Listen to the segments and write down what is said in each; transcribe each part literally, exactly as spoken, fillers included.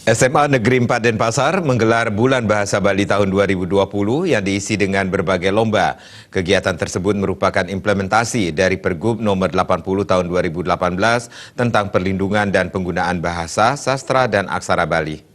S M A Negeri empat Denpasar menggelar Bulan Bahasa Bali tahun dua ribu dua puluh yang diisi dengan berbagai lomba. Kegiatan tersebut merupakan implementasi dari Pergub nomor delapan puluh tahun dua ribu delapan belas tentang perlindungan dan penggunaan bahasa, sastra, dan aksara Bali.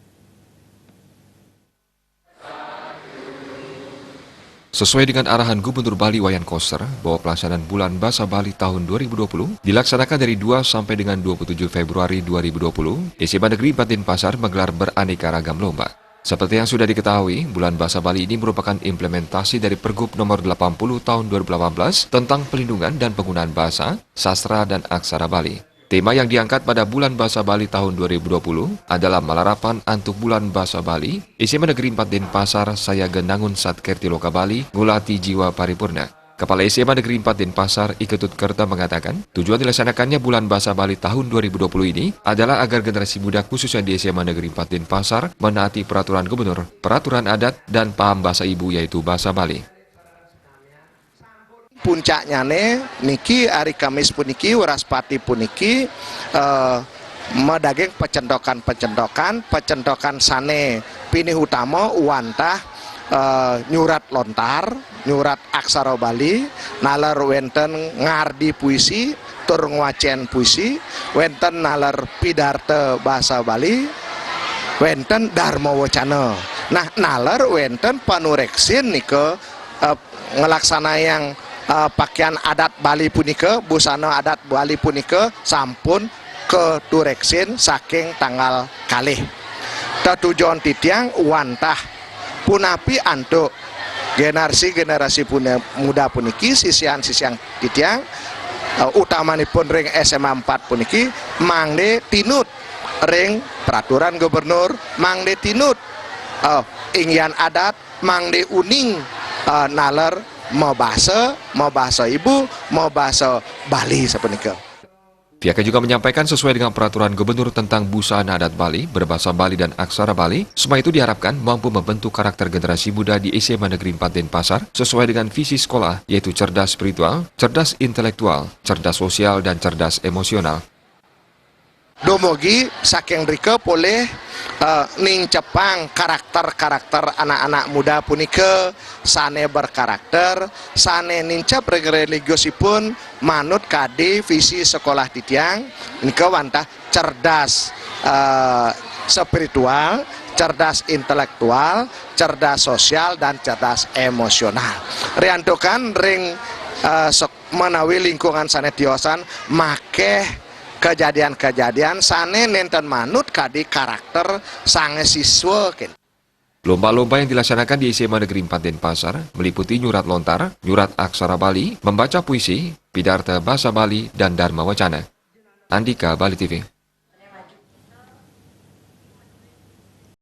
Sesuai dengan arahan Gubernur Bali Wayan Koster bahwa pelaksanaan Bulan Bahasa Bali tahun dua ribu dua puluh dilaksanakan dari dua sampai dengan dua puluh tujuh Februari dua ribu dua puluh, S M A Negeri empat Denpasar menggelar beraneka ragam lomba. Seperti yang sudah diketahui, Bulan Bahasa Bali ini merupakan implementasi dari Pergub nomor delapan puluh tahun dua ribu delapan belas tentang pelindungan dan penggunaan bahasa, sastra, dan aksara Bali. Tema yang diangkat pada Bulan Bahasa Bali tahun dua ribu dua puluh adalah Malarapan antuk Bulan Bahasa Bali, S M A Negeri empat Denpasar, Sayaga Nangun Satkerti Loka Bali, Ngulati Jiwa Paripurna. Kepala S M A Negeri empat Denpasar, I Ketut Kerta, mengatakan, tujuan dilaksanakannya Bulan Bahasa Bali tahun dua ribu dua puluh ini adalah agar generasi muda, khususnya di S M A Negeri empat Denpasar, menaati peraturan gubernur, peraturan adat, dan paham bahasa ibu, yaitu bahasa Bali. Puncaknyane niki, ari Kamis puniki, Wraspati puniki, eh, madaging pacentokan-pacentokan, pacentokan sane pinih utama wantah, eh, nyurat lontar, nyurat aksara Bali, naler wenten ngardi puisi tur ngwacen puisi, wenten naler pidarta basa Bali, wenten darma wacana. Nah, naler wenten panureksin nika, eh, nglaksanayang, eh, pakaian adat Bali punika, busana adat Bali punika sampun katureksin saking tanggal kalih. Tetujon titiang wantah punapi antuk generasi-generasi pune-, muda puniki, sisian-sisian titiang, eh, utamanipun ring S M A empat puniki, mangde tinut ring peraturan gubernur, mangde tinut, eh, inggihan adat, mangde uning, eh, naler mabasa, mabasa ibu, mabasa Bali sapunika. Pihaknya juga menyampaikan, sesuai dengan peraturan gubernur tentang busana adat Bali, berbahasa Bali dan aksara Bali, semua itu diharapkan mampu membentuk karakter generasi muda di S M A Negeri empat Denpasar sesuai dengan visi sekolah, yaitu cerdas spiritual, cerdas intelektual, cerdas sosial, dan cerdas emosional. Dumugi saking rika polih, eh, nincepang karakter-karakter anak-anak muda punika sane berkarakter, sane nincep ring religiusipun manut kadi visi sekolah titiang, nika wantah cerdas, eh, spiritual, cerdas intelektual, cerdas sosial, dan cerdas emosional. Riantukan ring, eh, sek-, menawi lingkungan sane tiosan makeh kejadian-kejadian sane nenten manut kadi karakter sang siswa ken. Lomba-lomba yang dilaksanakan di S M A Negeri empat Denpasar meliputi nyurat lontar, nyurat aksara Bali, membaca puisi, pidarta basa Bali, dan darma wacana. Andika, Bali T V.